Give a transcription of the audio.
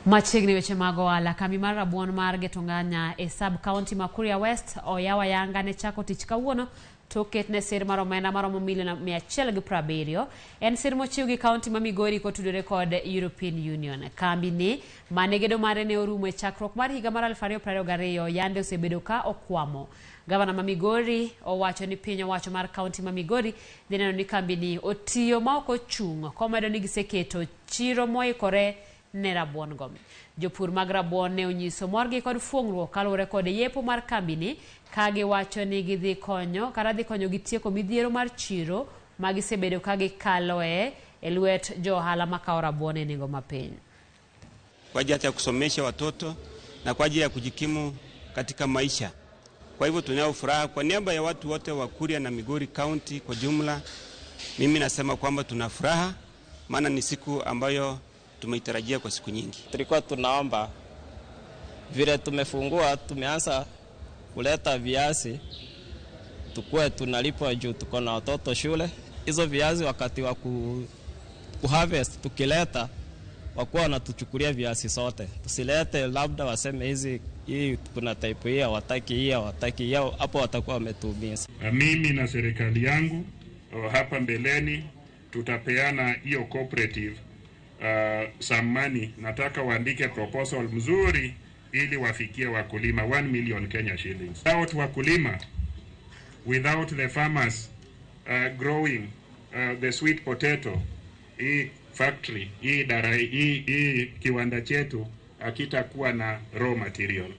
Machiegni weche mag ohala, kambi mar rabuon mar Getonganya e sub county ma Kuria West oyaw ayanga ne chako tich kawuono tok ketne sir mar omenda maromo milion 170. En sir mochiw gi county ma Migori kotudore kod European Union. Kambi ni mane gedo mare ne orumo e chakruok mar higa mar 2022 yande osebedo ka okwamo. Gavana ma Migori owacho ni piny owacho mar county ma Migori dhi neno ni kambi ni otiyo ma ok ochung' komedo ni giseketo chiro moikore ne rabuon go. Jopur mag rabuon ne onyiso morgi kod fuong'ruok kaluwore kod yepo mar kambini ka giwacho ni gidhi konyo kata dhi konyogi tieko midhiero mar chiro ma gisebedo ka gikaloe e lwet jo ohala makawo rabuon e nengo mapiny. Kwa ajili ya kusomesha watoto na kwa ajili ya kujikimu katika maisha. Kwa hivyo tunayo furaha kwa niaba ya watu wote wa Kuria na Migori County kwa jumla. Mimi nasema kwamba tuna furaha, maana ni siku ambayo tumeitarajia kwa siku nyingi. Tulikuwa tunaomba vile tumefungua, tumeanza kuleta viazi, tukuwe tunalipwa juu tuko na watoto shule. Hizo viazi wakati wa ku harvest tukileta, wakuwa wanatuchukulia viazi sote, tusilete labda waseme hizi hii kuna type hii hawataki, hii hawataki, hii hapo watakuwa wametuumiza. Mimi na serikali yangu hapa mbeleni tutapeana hiyo cooperative some money. Nataka waandike proposal mzuri ili wafikie wakulima 1 million Kenya shillings. Without wakulima, without the farmers growing the sweet potato, hii factory hii dara hii kiwanda chetu hakitakuwa na raw material.